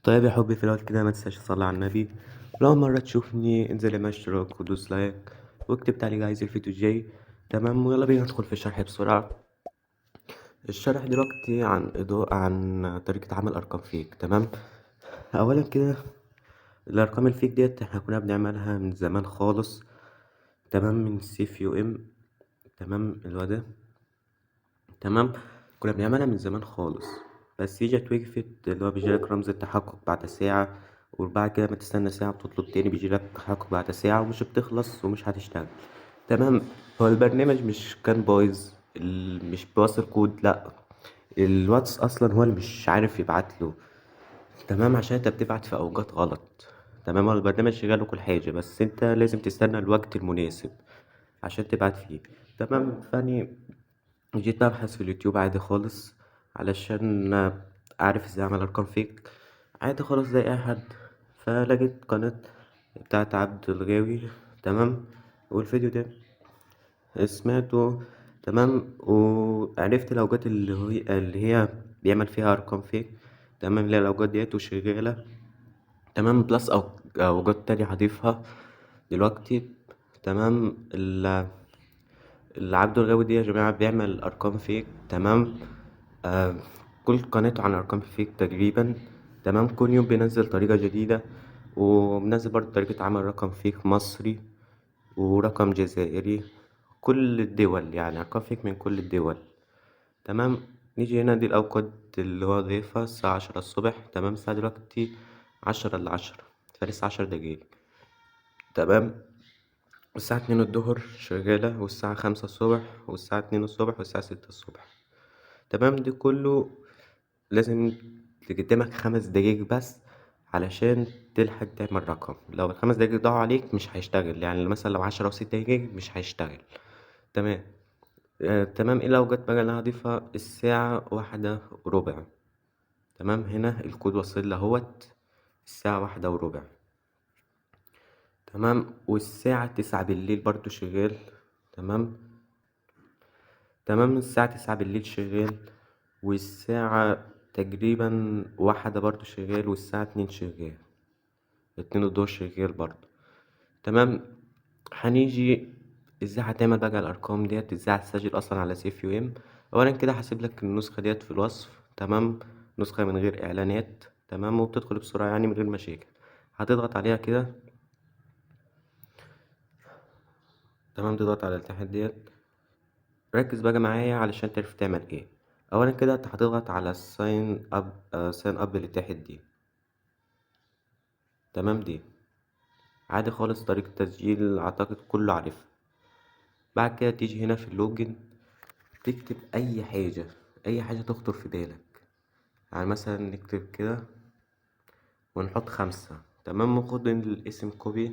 طيب يا حبي، في الأول كده ما تنساش تصلي على النبي. لو أول مرة تشوفني انزل اعمل اشتراك ودوس like واكتب تعليق عايز الفيديو الجاي. تمام، ويلا بينا ندخل في الشرح بسرعة. الشرح دلوقتي عن إضاءة، عن طريقة عمل أرقام fake. تمام، أولا كده الأرقام ال fake ديت احنا كنا بنعملها من زمان خالص. تمام، من SaveUM. تمام، اللي هو ده. تمام، كنا بنعملها من زمان خالص، بس جت وقفت، اللي هو بيجيلك رمز التحقق بعد ساعة، وبعد كده ما تستنى ساعة بتطلب تاني بيجيلك تحقق بعد ساعة، ومش بتخلص ومش هتشتغل. تمام، هو البرنامج مش كان بايظ، مش بيوصل كود، لا الواتس اصلا هو اللي مش عارف يبعت له. تمام، عشان انت بتبعت في اوقات غلط. تمام، هو البرنامج شغال وكل حاجة، بس انت لازم تستنى الوقت المناسب عشان تبعت فيه. تمام، فاني جيت ببحث في اليوتيوب عادي خالص علشان اعرف ازاي اعمل ارقام fake عادي خالص زي اي حد. فلقيت قناة بتاعت عبد الغاوي. تمام، والفيديو ده سمعته. تمام، وعرفت الاوقات اللي هي بيعمل فيها ارقام fake. تمام، اللي هي الاوقات ديت وشغالة. تمام، plus او اوقات تانية هضيفها دلوقتي. تمام، العبد الغاوي دي يا جماعة بيعمل أرقام fake. تمام، كل قناته عن أرقام fake تقريبا. تمام، كل يوم بينزل طريقة جديدة، ومنزل برضه طريقة عمل رقم fake مصري ورقم جزائري، كل الدول، يعني أرقام fake من كل الدول. تمام، نيجي هنا دي الأوقات اللي هو ضيفها الساعة 10 الصبح. تمام، الساعة دلوقتي 9:50، فلسه 10 دقايق. تمام، والساعة 2 الظهر شغالة، والساعة 5 الصبح، والساعة 2 الصبح، والساعة 6 الصبح. تمام، دي كله لازم قدامك 5 دقايق بس علشان تلحق تعمل رقم. لو ال5 دقايق ضاعوا عليك مش هيشتغل، يعني مثلا لو 10 وست دقايق مش هيشتغل. تمام، تمام، ايه الأوقات بقى اللي أنا هضيفها؟ الساعة 1:15. تمام، هنا الكود وصل لهوت الساعة 1:15. تمام، والساعة 9 بالليل برضو شغال. تمام، تمام، الساعة 9 بالليل شغال، والساعة تقريبا 1 برضو شغال، والساعة 2 شغال، 2 الظهر شغال برضو. تمام، هنيجي ازاي هتعمل بقى الارقام ديت، ازاي هتسجل اصلا على SaveUM. اولا كده هسيب لك النسخة ديت في الوصف. تمام، نسخة من غير اعلانات. تمام، وبتدخل بسرعة يعني من غير مشاكل. هتضغط عليها كده. تمام، تضغط على التحت ديت. ركز بقى معايا علشان تعرف تعمل ايه. اولا كده انت هتضغط على ال sign up، sign up اللي تحت دي. تمام، دي عادي خالص، طريقة تسجيل اعتقد كله عارفها. بعد كده تيجي هنا في ال login تكتب اي حاجة، اي حاجة تخطر في بالك. يعني مثلا نكتب كده ونحط 5. تمام، وخد الاسم copy،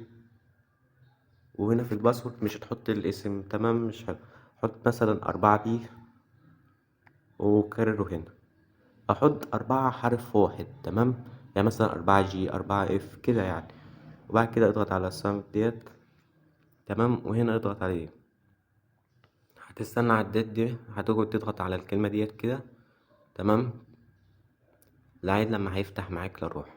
وهنا في ال password مش هتحط الاسم. تمام، مش هحط مثلا 4 B وكرره هنا، احط 4 حرف واحد. تمام، يعني مثلا 4 G، 4 F كده يعني. وبعد كده اضغط على السم ديت. تمام، وهنا اضغط عليه، هتستنى على الديت دي، هتقعد تضغط على الكلمة ديت كده. تمام، لعيد لما هيفتح معاك للروح.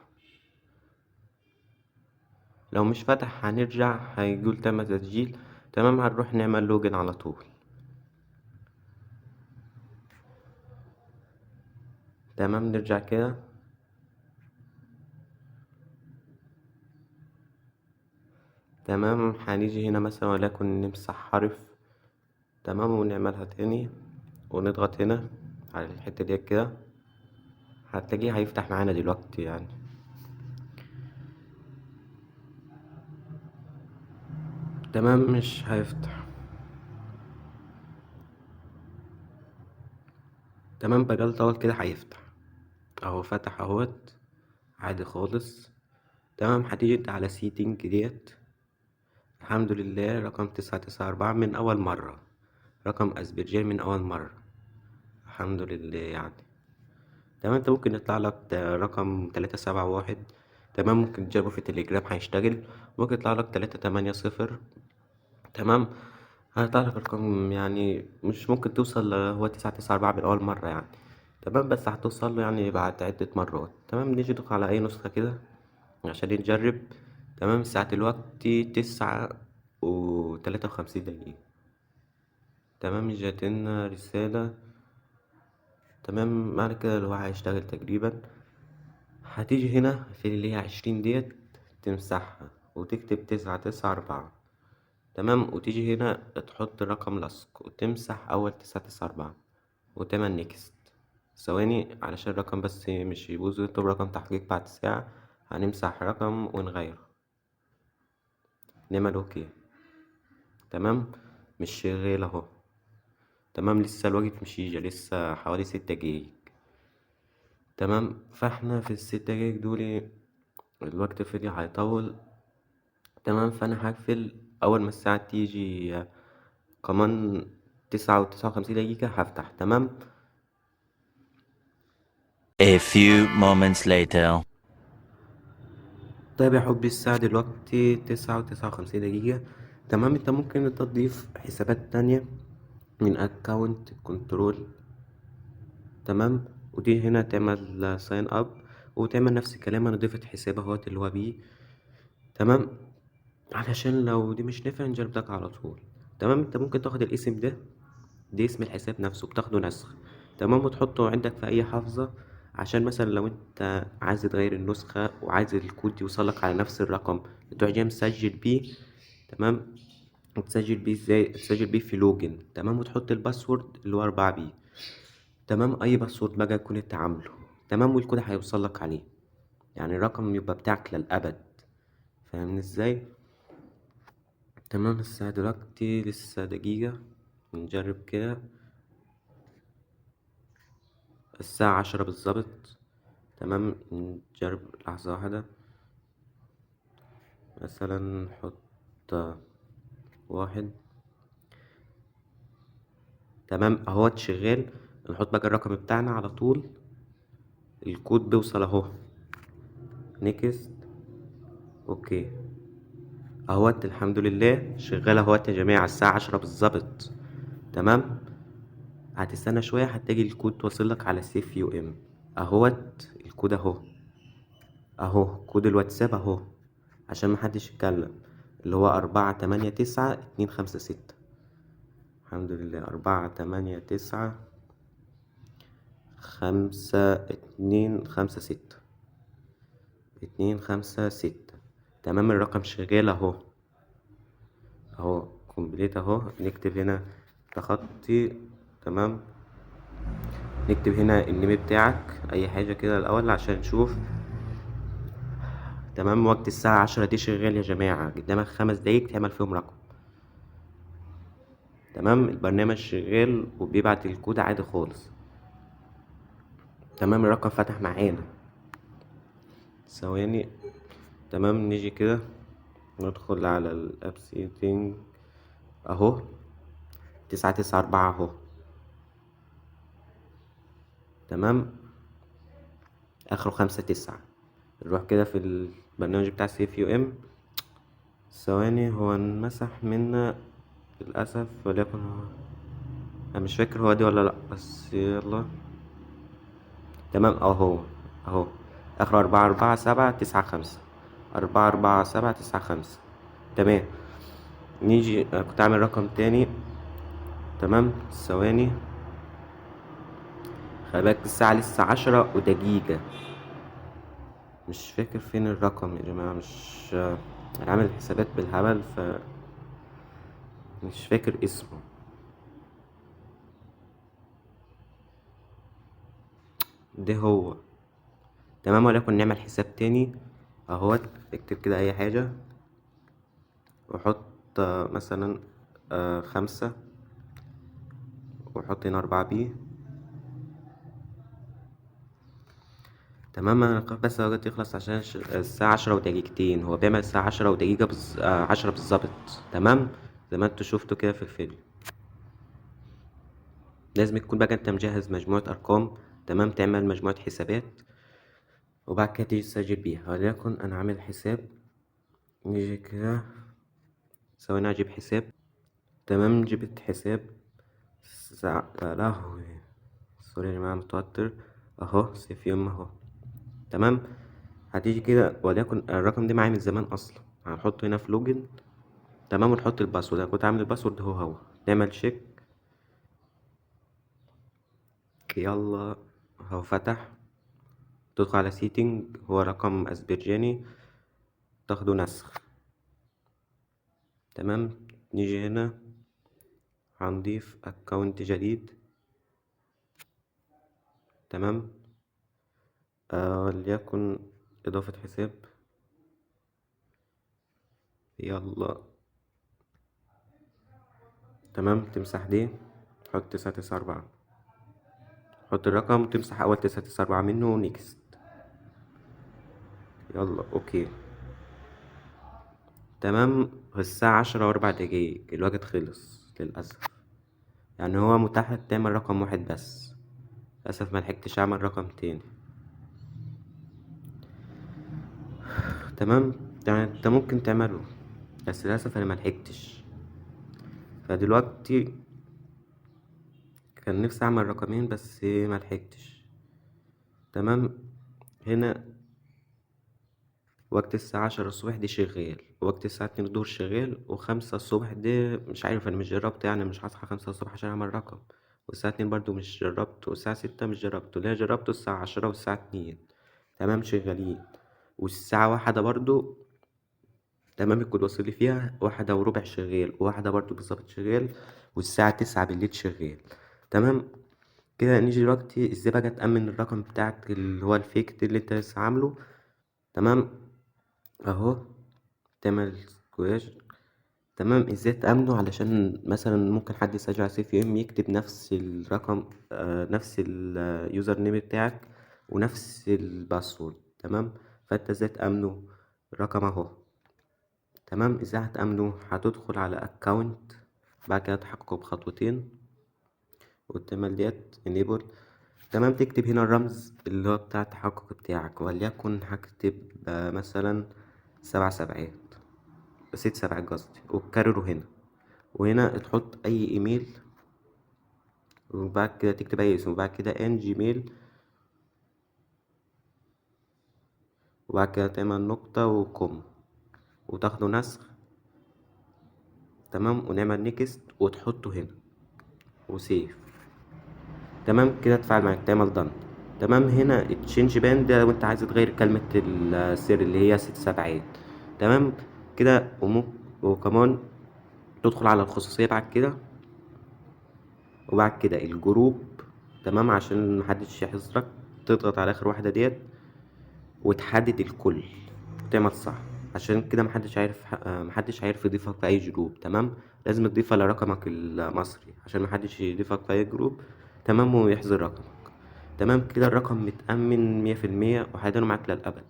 لو مش فتح هنرجع هيقول تم تسجيل. تمام، هنروح نعمل login على طول. تمام، نرجع كده. تمام، هنيجي هنا مثلا وليكن نمسح حرف. تمام، ونعملها تاني ونضغط هنا على الحتة ديت كده، هتلاقيه هيفتح معانا دلوقتي يعني. تمام، مش هيفتح. تمام، بدل طول كده هيفتح اهو، فتح اهوت عادي خالص. تمام، هتيجي انت على setting ديت. الحمد لله رقم 994 من اول مرة، رقم اسبرجير من اول مرة، الحمد لله يعني. تمام، انت ممكن يطلع لك رقم 371. تمام، ممكن تجربه في التليجرام هيشتغل. ممكن يطلع لك 380. تمام، هيطلع لك رقم يعني مش ممكن توصل هو 994 من اول مرة يعني. تمام، بس هتوصل له يعني بعد عدة مرات. تمام، نيجي ندخل على أي نسخة كده عشان نجرب. تمام، الساعة دلوقتي 9:53. تمام، جاتلنا رسالة. تمام، معنى كده اللي هو هيشتغل تقريبا. هتيجي هنا في اللي هي 20 ديت تمسحها وتكتب 994. تمام، وتيجي هنا تحط رقم لصق وتمسح أول 994 وتعمل next. ثواني علشان الرقم بس مش يبوظ، ويطلب رقم تحقيق بعد ساعة. هنمسح رقم ونغيره، نعمل okay. تمام، مش شغال اهو. تمام، لسه الوقت مش يجي، لسه حوالي 6 دقايق. تمام، فاحنا في ال6 دقايق دول الوقت الفيديو هيطول. تمام، فانا هقفل اول ما الساعة تيجي كمان 9:59 هفتح. تمام. A few moments later. طيب يا حبي، الساعة دلوقتي 9:59. تمام، انت ممكن انت تضيف حسابات تانية من account control. تمام، ودي هنا تعمل sign up وتعمل نفس الكلام. انا ضفت حساب اهوت اللي هو بيه. تمام، علشان لو دي مش نافع نجرب لك على طول. تمام، انت ممكن تاخد الاسم ده، دي اسم الحساب نفسه، بتاخده نسخ. تمام، وتحطه عندك في اي حافظة، عشان مثلا لو انت عايز تغير النسخة وعايز الكود يوصلك على نفس الرقم تروح جاي مسجل بيه. تمام، وتسجل بيه ازاي؟ تسجل بيه في login. تمام، وتحط ال password اللي هو 4 B. تمام، اي password بقى يكون انت عامله. تمام، والكود هيوصلك عليه، يعني الرقم يبقى بتاعك للابد. فاهمني ازاي؟ تمام، الساعة دلوقتي لسه دقيقة، نجرب كده. الساعة 10 بالظبط. تمام، نجرب لحظة واحدة، مثلا نحط 1. تمام، اهوت شغال. نحط بقى الرقم بتاعنا على طول، الكود بيوصل اهو. next، okay، اهوت الحمد لله شغال اهوت يا جماعة، الساعة 10 بالظبط. تمام، هتستنى شوية هتلاقي الكود توصل لك على سيف يو ام اهوت. الكود اهو، اهو كود الواتساب اهو، عشان محدش يتكلم، اللي هو 489256. الحمد لله، 4 8 9 5 2 5 6 2 5 6. تمام، الرقم شغال اهو، اهو complete اهو. نكتب هنا تخطي. تمام، نكتب هنا ال name بتاعك، اي حاجة كده الاول عشان نشوف. تمام، وقت الساعة 10 دي شغال يا جماعة، قدامك 5 دقايق تعمل فيهم رقم. تمام، البرنامج شغال وبيبعت الكود عادي خالص. تمام، الرقم فتح معانا. ثواني. تمام، نيجي كده ندخل على ال app setting اهو، 994 اهو. تمام، اخره 59. نروح كده في البرنامج بتاع سيف يو ام. ثواني، هو انمسح منا للاسف، ولكن هو انا مش فاكر هو دي ولا لا، بس يلا. تمام، اهو، اهو اخره 44795، 44795. تمام، نيجي، كنت عامل رقم تاني. تمام، ثواني، خلي بالك الساعة لسه 10 ودقيقة. مش فاكر فين الرقم يا جماعة، مش أنا عامل حسابات بالهبل ف مش فاكر اسمه. ده هو. تمام، ولكن نعمل حساب تاني اهوت. اكتب كده اي حاجة وحط مثلا، 5، وحط هنا 4 بي. تمام، انا خايف بس الوقت يخلص عشان الساعة 10 ودقيقتين، هو بيعمل الساعة 10 ودقيقة 10 بالظبط. تمام، زي ما انتوا شفتوا كده في الفيديو. لازم تكون بقى انت مجهز مجموعة ارقام. تمام، تعمل مجموعة حسابات وبعد كده تيجي تسجل بيها. وليكن انا عامل حساب، نيجي كده ثواني اجيب حساب. تمام، جبت حساب. يا لهوي، sorry يا جماعة متوتر، اهو سيف يوم اهو. تمام، هتيجي كده وليكن الرقم ده معايا من زمان اصلا، هنحطه هنا في login. تمام، ونحط ال password، انا كنت عامل ال password هو هو. نعمل check، يلا اهو فتح. تدخل على setting، هو رقم أذربيجاني، تاخده نسخ. تمام، نيجي هنا هنضيف account جديد. تمام، وليكن إضافة حساب، يلا. تمام، تمسح دي، تحط 994، حط الرقم، تمسح أول 994 منه، next، يلا okay. تمام، الساعة 10:04 الوقت خلص للأسف، يعني هو متاح لك تعمل رقم واحد بس، للأسف ملحقتش أعمل رقم تاني. تمام، يعني انت ممكن تعمله بس للأسف أنا ملحقتش. فدلوقتي كان نفسي أعمل رقمين بس ملحقتش. تمام، هنا وقت الساعة 10 الصبح دي شغال، وقت الساعة 2 الظهر شغال، و5 الصبح دي مش عارف، أنا مش جربت، يعني مش هصحى 5 الصبح عشان أعمل رقم، والساعة 2 برضو مش جربت، والساعة 6 مش جربت، اللي جربته الساعة 10 والساعة 2. تمام، شغالين. والساعة 1 برضو تمام، الكود واصل لي فيها 1:15 شغال، وواحدة برضو بالظبط شغال، والساعة 9 بالليل شغال. تمام كده. نيجي دلوقتي ازاي بقى تأمن الرقم بتاعك اللي هو الفيك اللي انت لسه عامله. تمام، اهو تعمل سكواش. تمام، ازاي تأمنه؟ علشان مثلا ممكن حد يسجل على سيف يو ام يكتب نفس الرقم، نفس ال username بتاعك ونفس ال password. تمام، فانت ازاي تأمنه؟ الرقم اهو. تمام، ازاي هتأمنه؟ هتدخل على account، بعد كده تحقق بخطوتين وتعمل ديت enable. تمام، تكتب هنا الرمز اللي هو بتاع التحقق بتاعك، وليكن هكتب مثلا 7 سبعات، 6 سبعات قصدي، وتكرره هنا، وهنا تحط اي ايميل، وبعد كده تكتب اي اسم، وبعد كده ان جيميل، وبعد كده تعمل نقطة و com، وتاخده نسخ. تمام، ونعمل next وتحطه هنا و save. تمام كده اتفاعل معاك، تعمل done. تمام، هنا change PIN ده لو انت عايز تغير كلمة السر اللي هي 6 سبعات. تمام كده. وكمان تدخل على الخصوصية بعد كده، وبعد كده ال group. تمام، عشان محدش يحذرك تضغط على اخر واحدة ديت وتحدد الكل وتعمل صح، عشان كده محدش عارف يضيفك في اي group. تمام، لازم تضيفها لرقمك المصري عشان محدش يضيفك في اي group. تمام، ويحذر رقمك. تمام كده، الرقم متأمن مية في المية وهيدانه معاك للأبد.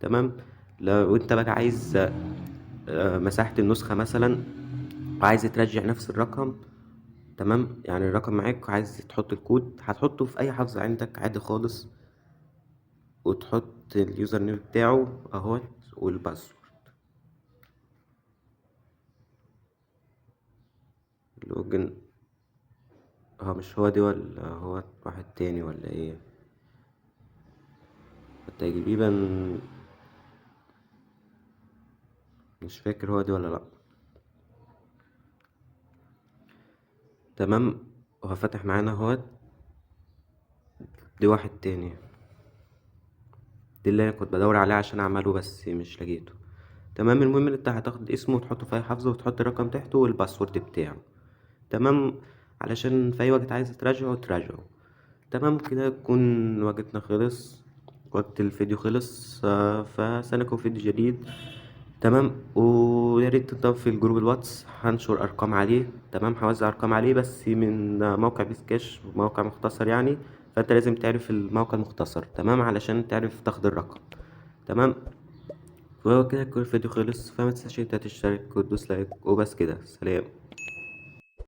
تمام، لو انت بقى عايز مساحة النسخة مثلا وعايز ترجع نفس الرقم، تمام، يعني الرقم معاك وعايز تحط الكود، هتحطه في اي حافظة عندك عادي خالص، وتحط ال username بتاعه اهوت وال password login. هو مش هو دي ولا هو واحد تاني ولا ايه؟ تقريبا مش فاكر هو دي ولا لا. تمام، هو فاتح معانا اهوت، دي واحد تاني، دي اللي انا كنت بدور عليه عشان اعمله بس مش لقيته. تمام، المهم ان انت هتاخد اسمه وتحطه في اي حافظه وتحط الرقم تحته وال password بتاعه. تمام، علشان في اي وقت عايز تراجعه تراجعه. تمام كده يكون وقتنا خلص، وقت الفيديو خلص، فسنكون فيديو جديد. تمام، ويا ريت تنضم في ال group الواتس، هنشر ارقام عليه. تمام، هوزع ارقام عليه بس من موقع بيس كاش، موقع مختصر يعني، فانت لازم تعرف الموقع المختصر. تمام، علشان تعرف تاخد الرقم. تمام، وكده يكون الفيديو خلص، فما تنساش انت تشترك وتدوس like، وبس كده، سلام.